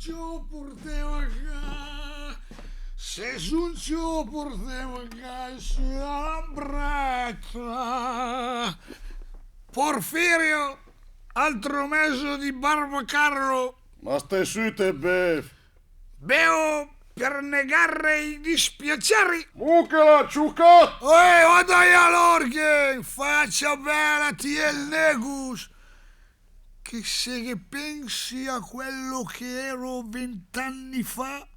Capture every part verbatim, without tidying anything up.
Ciò porteva a cà, se son ciò porteva a cà, se la braccia. Porfirio, altro meso di barba Carlo. Ma stè sü te, bef. Bevo per negare i dispiaceri. Mucchela, ciucat! Oè, vada a l'orghe, facia bela, ti el negus. Che se ghe pensi a quello che ero vent'anni fa,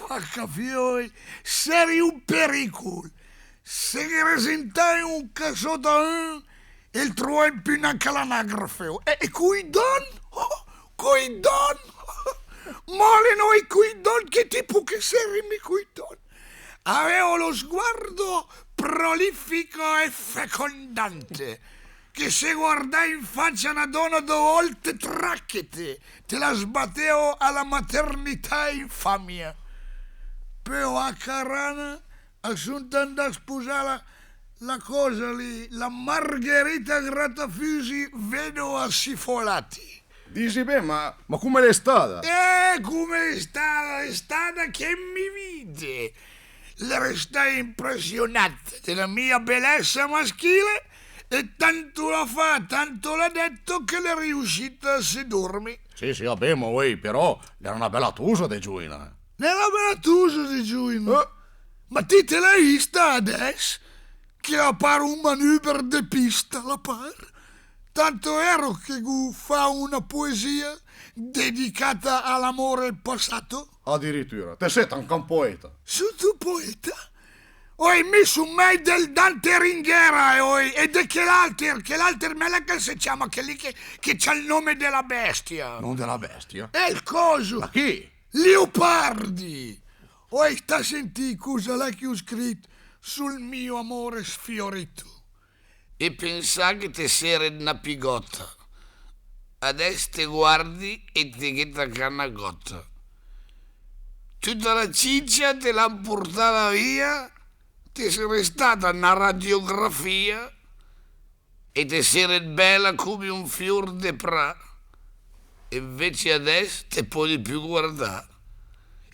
vacca fioi, seri un pericul. Se ghe resentavi un casot a un, el trovavi pü nanca l'anagrafe. E, e cui don? Oh, cui don? Mole noi cui don, che tipo che seri mi cui don? Avevo lo sguardo prolifico e fecondante, che se guardai in faccia na dona do volte, tracchete, te la sbatevo a la maternità infamia. Però a carana, a son andà a spusà la, la cosa lì, la Margherita Grattafusi, vedova Sifolati. Disi bé, ma, ma cume l'è stada? Eh, cume l'è stada? L'è stada che mi vide. L'è restada impressionata de la mia belesa maschile e tanto l'ha fa, tanto l'ha detto che l'è riuscita a sedurmi. Sì, sì, va bé, ma uè, però l'era na bela tusa de giuina. L'era na bela tusa de giuina. Eh? Ma ti te l'hee vista adess? Che la par un manuber de pista, la par. Tanto vero che gh'hoo fa una poesia dedicata all'amore passato. Adiritura, te seet anca un poeta. Soo un poeta? Oè, mi son mei del Dante Ringhera, eh, oè, e de chel alter, chel alter, me l'è che se ciama, chel lì che, che c'ha el nome de la bestia. Nome de la bestia? El coso. Ma chi? Leopardi! Oè, sta a sentì cosa l'ha che hoo scrit sul mio amore sfiorito. E pensà che te seret na pigota. Adess te guardi e te ghe tacaa na gota. Tuta la cincia te l'han portada via, te see restada na radiografia. E te seret bela cume un fior de pra, e invece adess te podi pü guardà.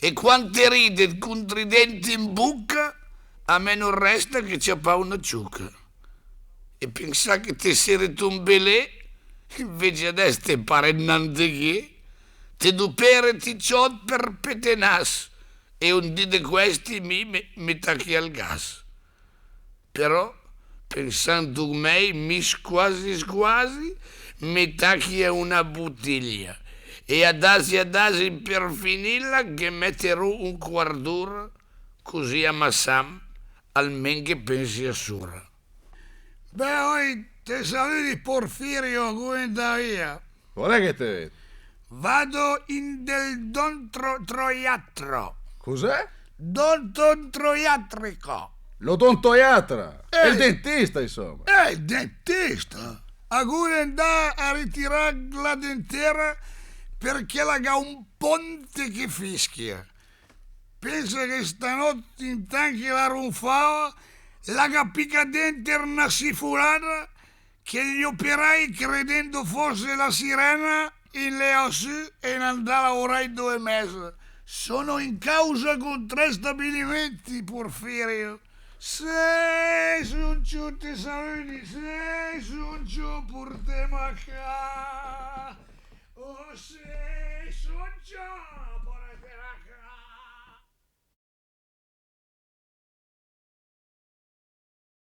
E quand te ridet cuntr i dent in buca, a me non resta che ciapà una ciuca. E pensà che te seret un belé, invece adess te paret na ndeghe, te doperet i ciot per petenass, e un dì de questi mi me, me tachi al gas. Però, pensant cumei, mi squasi squasi me tachi a una butiglia, e adasi adasi per finilla ghe meteroo un quart d'ura, cusì a ma sam almen ghe pensi a sura. Beh, oi, te saludi Porfirio, cume 'ndà via? Qual è che te ved? Vado in del dontro-, troiatro. Cos'è? Dontontroiatrico. L'odontoiatra. Eh. El dentista, insomma. Eh, el dentista. A gh'hoo de 'ndà a ritirà la dentera perché la gh'ha un ponte che fischia. Pensa che stanot, intant che la ronfava, la gh'ha picat denter na sifolada che gli operai, credendo fosse la sirena, in leà sü e n'è 'ndà a laorai in do e mez. Sono in causa con tre stabilimenti, Porfirio. Se son ciù, te saludi, se son ciù, portem a cà. Oh, se